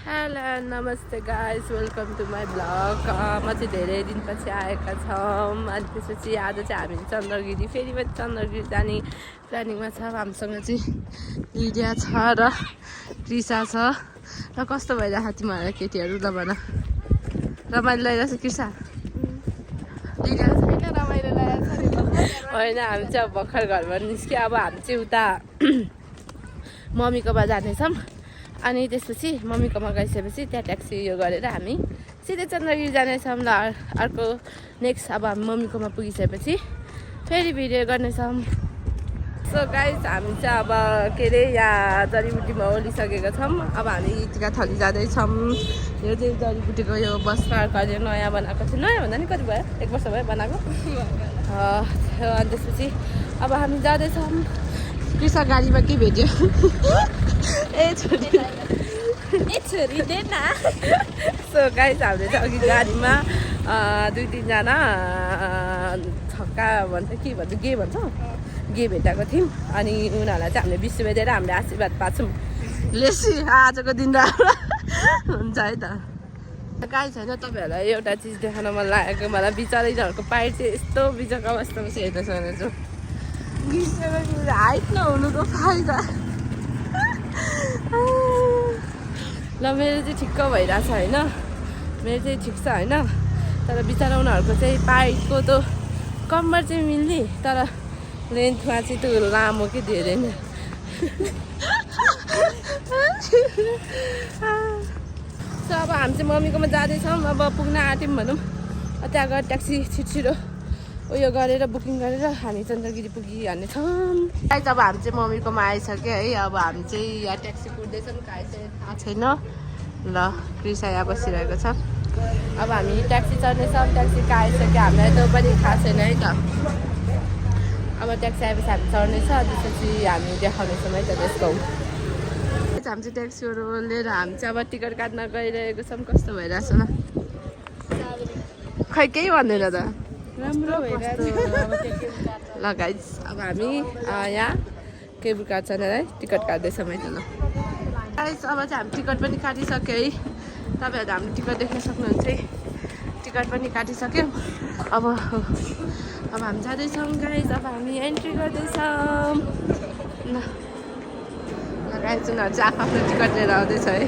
hello नमस्ते guys welcome to my blog म चाहिँ धेरै दिनपछि आएका छौँ अनि त्यसपछि आज चाहिँ हामी चन्द्रगिरी फेरि पनि चन्द्रगिरी जाने प्लानिङमा छ हामीसँग चाहिँ लिडिया छ र कृषा छ र कस्तो भइरहेको तिमीहरूलाई केटीहरू ल भन रमाइलो लगाइरहेको छ कृषा लिडिया छैन रमाइलो लगाइरहेको छ होइन हामी चाहिँ अब भर्खर घरबाट निस्क्यो अब हामी चाहिँ उता मम्मीकोमा जानेछौँ अनि त्यसपछि मम्मीकोमा गइसकेपछि त्यहाँ ट्याक्सी यो गरेर हामी सिधै चन्द्रगिरी जानेछौँ ल अर्को नेक्स्ट अब हामी मम्मीकोमा पुगिसकेपछि फेरि भिडियो गर्नेछौँ सो गाइस हामी चाहिँ अब के अरे यहाँ जडीबुटीमा ओर्लिसकेका छौँ अब हामी टिकाथली जाँदैछौँ यो चाहिँ जडीबुटीको यो बस पार्क अहिले नयाँ बनाएको थियो नयाँ भन्दा नि कति भयो 1 वर्ष भयो बनाएको अनि त्यसपछि अब हामी जाँदैछौँ कृषा गाडीमा के भेट्यो ए छोरी दे न सो गाइस हामीले चाहिँ अघि गाडीमा 2-3 जना छक्का भन्छ के भन्छ गे भन्छ गे भेटाएको थियौँ अनि उनीहरूलाई चाहिँ हामीले 20 रुपियाँ दिएर हामीले आशीर्वाद पाछौँ लेसी आजको दिन राम्रो हुन्छ है त गाइस होइन तपाईँहरूलाई एउटा चिज देखाउन मन लागेको मलाई बिचराहरूको पाइट चाहिँ यस्तो बिचको अवस्थामा चाहिँ हेर्दैछ भने चाहिँ हाइट नहुनुको फाइदा ल मेरो चाहिँ ठिक्क भइरहेछ होइन मेरो चाहिँ ठिक छ होइन तर बिचरा उनीहरूको चाहिँ पाइटको त कम्मर चाहिँ मिल्ने तर लेन्थमा चाहिँ त्यो लामो कि धेरै नै सो अब हामी चाहिँ मम्मीकोमा जाँदैछौँ अब पुग्न आँट्यौँ भनौँ त्यहाँ गएर ट्याक्सी छिटो उयो गरेर बुकिङ गरेर हामी चन्द्रगिरी पुगिहाल्नेछौँ गाइस अब हामी चाहिँ मम्मीकोमा आइसक्यो है अब हामी चाहिँ यहाँ ट्याक्सी कुर्दैछौँ कहाँ चाहिँ थाहा छैन ल कृषा यहाँ बसिरहेको छ अब हामी ट्याक्सी चढ्नेछौँ ट्याक्सी कहाँ आइसक्यो हामीलाई त्यो पनि थाहा छैन है त अब ट्याक्सी आएपछि हामी चढ्नेछ त्यसपछि हामी देखाउनेछौँ है त त्यसको हामी चाहिँ ट्याक्सीहरू लिएर हामी चाहिँ अब टिकट काट्न गइरहेको छौँ कस्तो भइरहेछ ल खै केही भन्दैन त राम्रो ल गाइस अब हामी यहाँ केबुल कार्ड छैन है टिकट काट्दैछौँ है त ल गाइस अब चाहिँ हामी टिकट पनि काटिसक्यो है तपाईँहरू हामीले टिकट देख्न सक्नुहुन्छ है टिकट पनि काटिसक्यौँ अब हामी जाँदैछौँ गाइस अब हामी एन्ट्री गर्दैछौँ ल गाइस उनीहरू चाहिँ आफ्नो टिकट लिएर आउँदैछ है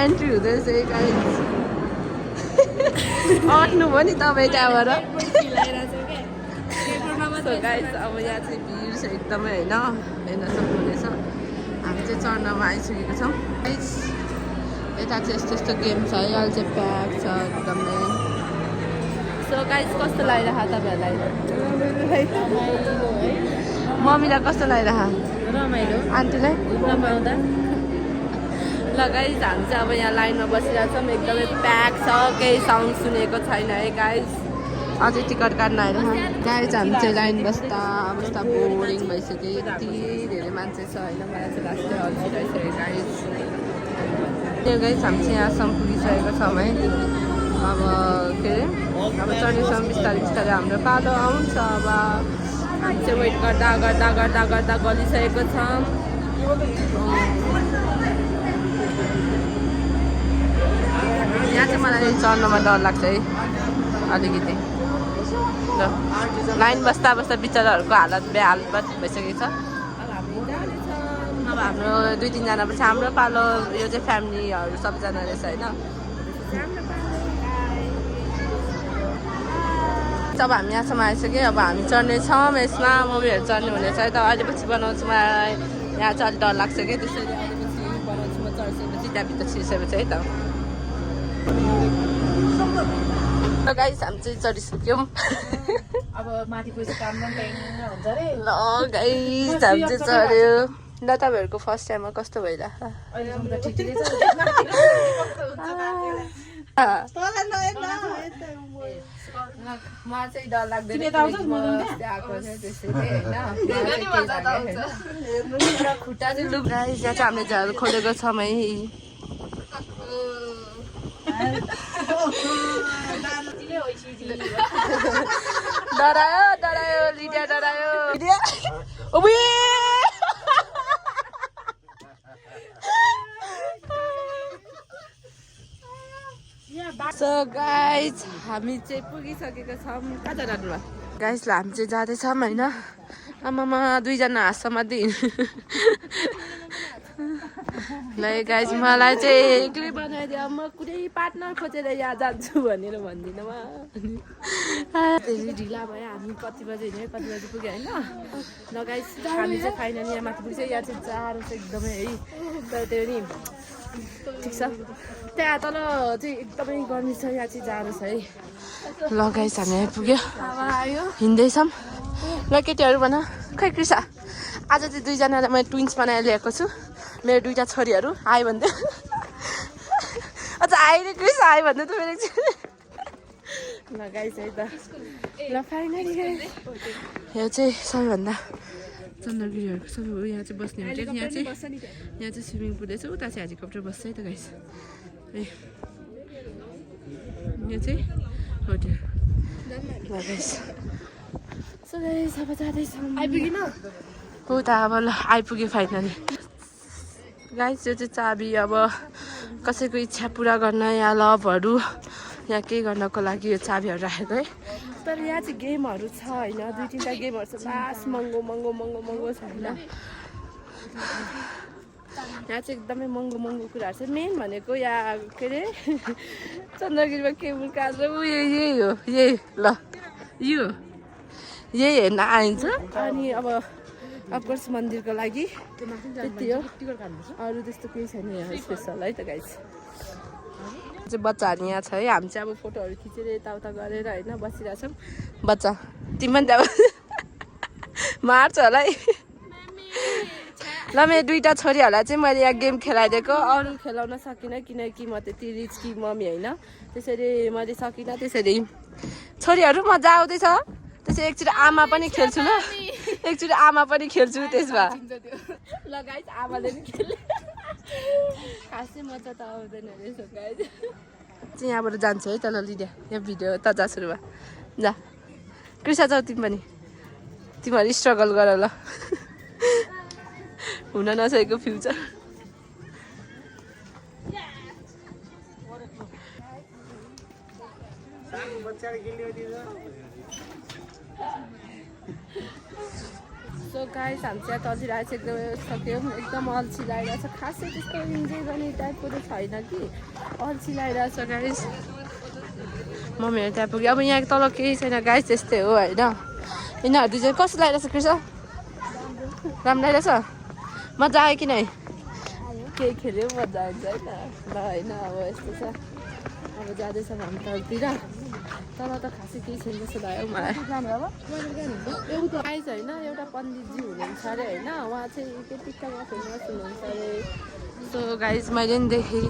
एन्ट्री हुँदैछ है गाइस अट्नु भयो नि तपाईँ त्यहाँबाट गाइस अब यहाँ चाहिँ भिड छ एकदमै होइन हेर्न सक्नुहुनेछ हामी चाहिँ चढ्नमा आइसकेको छौँ गाइस यता चाहिँ यस्तो गेम छ है अहिले चाहिँ प्याक छ एकदमै सो गाइस कस्तो लागिरहेको तपाईँहरूलाई मम्मीलाई कस्तो लागिरहेको रमाइलो आन्टीलाई रमाउँदा ल गाइस हामी चाहिँ अब यहाँ लाइनमा बसिरहेको छौँ एकदमै प्याक छ केही साउन्ड सुनेको छैन है गाइस अझै टिकट काट्न आइरहेको गाइस हामी चाहिँ लाइन बस्दा बोरिङ भइसक्यो यति धेरै मान्छे छ होइन मलाई चाहिँ लास्टै अल्छिरहेको गाइस त्यो गाइस हामी चाहिँ यहाँसम्म पुगिसकेको छौँ है अब के अरे अब चढ्नेसम्म बिस्तारै हाम्रो पालो आउँछ अब हामी चाहिँ वेट गर्दा गलिसकेको छौँ यहाँ चाहिँ मलाई चढ्नमा डर लाग्छ है अलिकति ल लाइन बस्दा बिचराहरूको हालत बेहाल भइसकेको छ अब हाम्रो 2-3 जना पछि हाम्रो पालो यो चाहिँ फ्यामिलीहरू सबजना रहेछ होइन अब हामी यहाँसम्म आइसक्यो अब हामी चढ्नेछौँ यसमा मम्मीहरू चढ्ने हुनेछ है त अहिले पछि बनाउँछु मलाई यहाँ चाहिँ अलिक डर लाग्छ कि त्यसरी अहिले पछि बनाउँछु म चढिसकेपछि त्यहाँभित्र छिरिसकेपछि है त गाइस हामी चाहिँ चढिसक्यौँ अब माथि पैसा काम हुन्छ अरे ल गाइस हामी चाहिँ चढ्यो ल तपाईँहरूको फर्स्ट टाइममा कस्तो भइरहेको मलाई चाहिँ डर लाग्दैन खुट्टा चाहिँ लुक गाइस यहाँ चाहिँ हामीले झार खोलेको छौँ है डरायो लिडिया डरायो सो गाइज हामी चाहिँ पुगिसकेको छौँ कहाँ जानु गाइज ल हामी चाहिँ जाँदैछौँ होइन आमामा दुईजना हाँसमा दिन ल गाइज मलाई चाहिँ एक्लै बनाइदियो म कुनै पार्टनर खोजेर यहाँ जान्छु भनेर भन्दिनँ धेरै ढिला भयो हामी कति बजी पुग्यो होइन ल गाइज हामी चाहिँ फाइनली यहाँ माथि पुग्छ यहाँ चाहिँ जाडो छ एकदमै है तर त्यो नि ठिक छ त्यहाँ तल चाहिँ एकदमै गर्मी छ यहाँ चाहिँ जाडो छ है ल गाइज हामी आइपुग्यो हिँड्दैछौँ ल केटीहरू भन खै कृषा आज चाहिँ दुईजनालाई मैले ट्विन्स बनाएर ल्याएको छु मेरो दुईवटा छोरीहरू आयो भन्दै अझ आयो कृषा आयो भन्दै त मेरो ल गाइज है त ल फाइनली यो चाहिँ सबैभन्दा चन्द्रगिरीहरूको सबै यहाँ चाहिँ बस्ने होटेल यहाँ चाहिँ स्विमिङ पुल रहेछ उता चाहिँ हेलिकप्टर बस्छ है त गाइस ए यहाँ चाहिँ होटेल ल गाइस सो गाइस अब जाँदैछौँ आइपुगेन उता अब ल आइपुग्यो फाइनली गाइस यो चाहिँ चाबी अब कसैको इच्छा पुरा गर्न या लभहरू यहाँ केही गर्नको लागि यो चाबीहरू राखेको है तर यहाँ चाहिँ गेमहरू छ होइन 2-3टा गेमहरू छ लास्ट महँगो छ होइन यहाँ चाहिँ एकदमै महँगो कुराहरू छ मेन भनेको यहाँ के अरे चन्द्रगिरीमा केबुल कार र यही हो यही ल यो यही हेर्न आइन्छ अनि अब अफकोर्स मन्दिरको लागि त्यति हो अरू त्यस्तो केही छैन यहाँ स्पेसल है त गाइस चाहिँ बच्चाहरू यहाँ छ है हामी चाहिँ अब फोटोहरू खिचेर यताउता गरेर होइन बसिरहेछौँ बच्चा तिमी पनि त्यहाँ मार्छ होला है ल मेरो दुईवटा छोरीहरूलाई चाहिँ मैले यहाँ गेम खेलाइदिएको अरू खेलाउन सकिनँ किनकि म त्यति रिच कि मम्मी होइन त्यसरी मैले सकिनँ त्यसरी छोरीहरू मजा आउँदैछ त्यसरी एकचोटि आमा पनि खेल्छु ल एकचोटि आमा पनि खेल्छु त्यसमा ल गाइस आमाले पनि खेल्ने खासै मजा त आउँदैन रहेछ गाइस चाहिँ यहाँबाट जान्छु है तल लिडिया यहाँ भिडियो त जा सुरुमा जा कृषा जाऊ तिमी पनि तिमीहरू स्ट्रगल गर ल हुन नसकेको फ्युचर सो गाइस हामी चाहिँ तलतिर आएछ एकदमै सक्यौँ एकदम अल्छी लागिरहेछ खासै त्यस्तो इन्जोय गर्ने टाइपको त छैन कि अल्छी लागिरहेछ गाइस मम्मीहरू त्यहाँ पुग्यो अब यहाँ तल केही छैन गाइस त्यस्तै हो होइन यिनीहरू चाहिँ कस्तो लागिरहेछ कृष्ण राम्रो लागिरहेछ मजा आयो कि नै केही खेल्यो मजा आउँछ होइन ल होइन अब यस्तो छ अब जाँदैछौँ हामी तलतिर तल त खासै केही छैन जस्तो लाग्यो मलाई गाइस होइन एउटा पण्डितजी हुनुहुन्छ अरे होइन उहाँ चाहिँ के टिक्कामा फेमस हुनुहुन्छ अरे सो गाइस मैले पनि देखेँ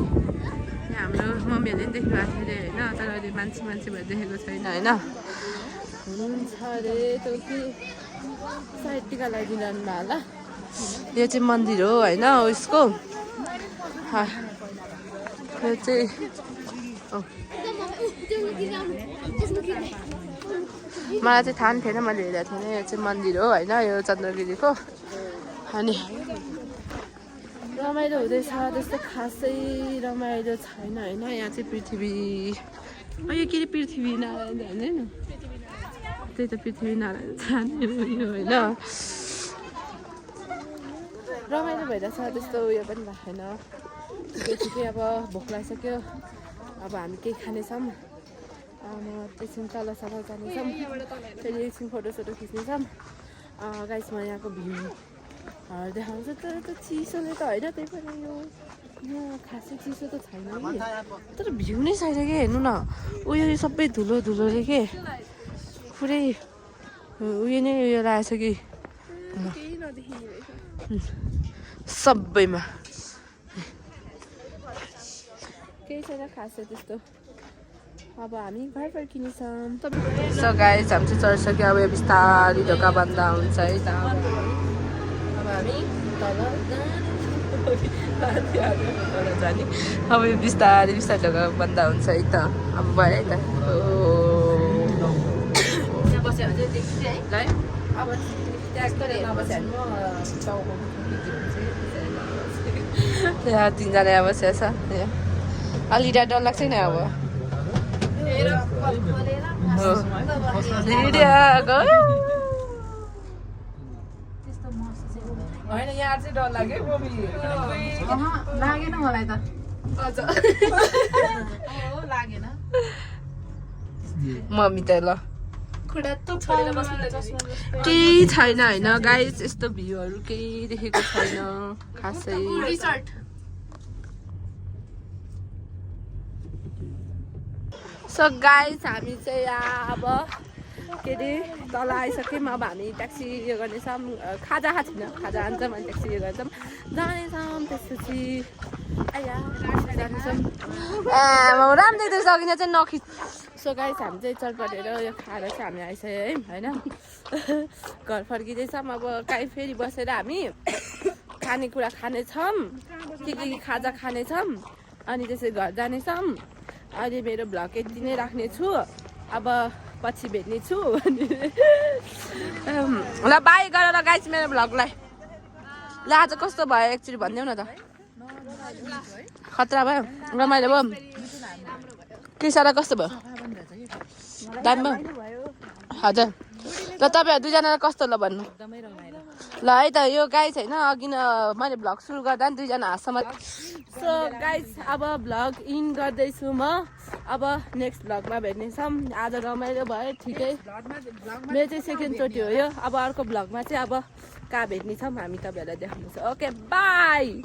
यहाँ हाम्रो मम्मीहरूले पनि देख्नु भएको थियो अरे होइन तर अहिले मान्छे भएर देखेको छैन होइन हुनुहुन्छ अरे त्यो के सायद टिका लगाइदिनु भयो होला यो चाहिँ मन्दिर हो होइन उसको यो चाहिँ मलाई चाहिँ थाहा थिएन मैले हेरेको थिएन यो चाहिँ मन्दिर हो होइन यो चन्द्रगिरीको अनि रमाइलो हुँदैछ त्यस्तो खासै रमाइलो छैन होइन यहाँ चाहिँ पृथ्वी यो के अरे पृथ्वी नारायण जाने होइन त्यही त पृथ्वी नारायण जाने होइन रमाइलो भइरहेछ त्यस्तो उयो पनि भएको छैन ठिकै अब भोक लागिसक्यो अब हामी केही खानेछौँ एकछिन तल जानेछौँ फेरि एकछिन फोटोसोटो खिच्नेछौँ गाइस म यहाँको भ्यूहरू देखाउँछ तर त चिसोले त होइन त्यही पनि यो यहाँ खासै चिसो त छैन कि तर भ्यू नै छैन कि हेर्नु न उयो सबै धुलोले के पुरै उयो नै उयो लागेछ कि सबैमा केही छैन खासै त्यस्तो अब हामी घर फर्किनेछौँ सो गाइस हामी चाहिँ चढिसक्यो अब यो बिस्तारै ढोका बन्द हुन्छ है त अब हामी तल जाने अब यो बिस्तारै ढोका बन्द हुन्छ है त अब भयो है त अब त्यहाँ 3जना बसेको छ अलि डर लाग्छ नि अब होइन यहाँ चाहिँ डर लाग्यो लागेन मलाई त लागेन मम्मी त ल केही छैन होइन गाइस यस्तो भ्यूहरू केही देखेको छैन खासै सो गाइस हामी चाहिँ यहाँ अब के अरे तल आइसक्यौँ अब हामी ट्याक्सी उयो गर्नेछौँ खाजा खाएको छैन खाजा हान्छौँ अनि ट्याक्सी उयो गर्छौँ जानेछौँ त्यसपछि जानेछौँ राम्रो देख्दैछ अघि चाहिँ नखिच सो गाइस हामी चाहिँ चटपटेर यो खाएर चाहिँ हामी आइसक्यो है होइन घर फर्किँदैछौँ अब काहीँ फेरि बसेर हामी खानेकुरा खानेछौँ के खाजा खानेछौँ अनि त्यसै घर जानेछौँ अहिले मेरो भ्लग यति नै राख्नेछु अब पछि भेट्ने छु ल बाई गरेर गाइस मेरो भ्लगलाई ल आज कस्तो भयो एक्चुअली भनिदेऊ न त खतरा भयो रमाइलो भयो कृष्णलाई कस्तो भयो दामी भयो हजुर ल तपाईँहरू दुईजनालाई कस्तो ल भन्नु ल है त यो गाइस होइन अघि न मैले भ्लग सुरु गर्दा नि दुईजना हाँससम्म सो गाइस अब भ्लग इन गर्दैछु म अब नेक्स्ट भ्लगमा भेट्नेछौँ आज रमाइलो भयो ठिकै मेरो चाहिँ सेकेन्डचोटि हो यो अब अर्को भ्लगमा चाहिँ अब कहाँ भेट्नेछौँ हामी तपाईँहरूलाई देखाउनेछौँ ओके बाई